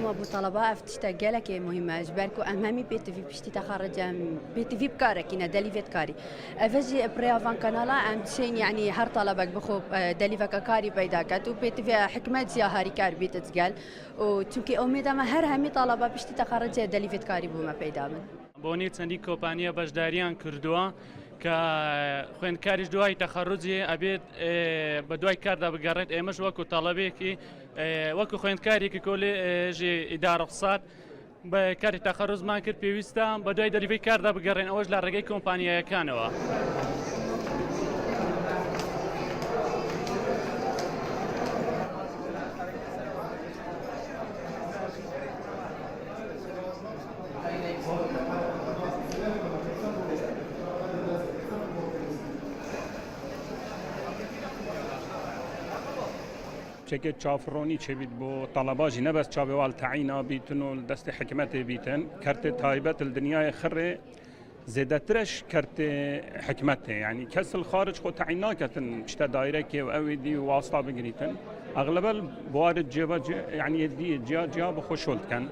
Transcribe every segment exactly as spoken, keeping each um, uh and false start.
Bo talaba ev tiştek gelekê muhîm e, ji ber ku em hemî pêtivî piştî texerruc em pêtivî bi kar re kîne, delîvê di karî. Ev e jî bi rêya van kanala em dişên, yanî her talebek bi xwe, e, delîveke karî peyda ket û pêtivî hikmet jî ya harîkar bît di gel. Û çimkî umêda me her hemî talaba piştî texerrucê delîvê di karî bo me peyda bin. Bonî çendî kompaniya beşdariyan kirduwa ke xwendkarî ji duayî texerrucê ebê, e, bi duayî kar de bigerêt. Ême ji wekû talebeyekî, e, wekû xwendkarîkî kolê, e, ji îdara ruxsat bi karê texerruzman kir, pêwîst e bi duayî delîvê kar de bigerên. Ew ji le rêgey kompaniyayekanê we. Çekê çavronî çêbît bo taleba jî, ne bes çavê wal teyîna bîtin û li destê hikmetê bîtin. Kertê taybet li dinyayê xirê zêdetir e ji kertê hikmetê. Yanî kes li xaric xwe teyîn naketin, pişte dairekê û ew ê dî wasta bigirîtin. Exlebe li buwarê cêva cê, yanî yê dî yê ciya ciya bi xwe şol dikin.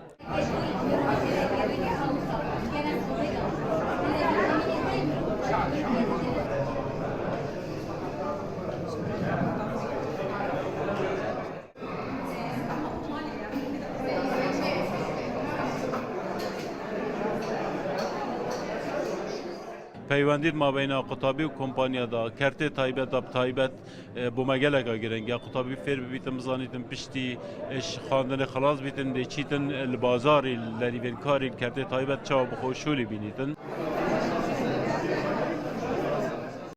Peywendî di mabeyna qutabî û kompanya de, kertê taybet de bi taybet, e, bo me geleka giring e. Qutabî fêr bibîtin, bizanîtin piştî, e, ji xwendinê xilas bîtin, dê çîtin, e, li bazarî, li derîvên karî, li kertê taybet çawa bi xwe şolî bînîtin.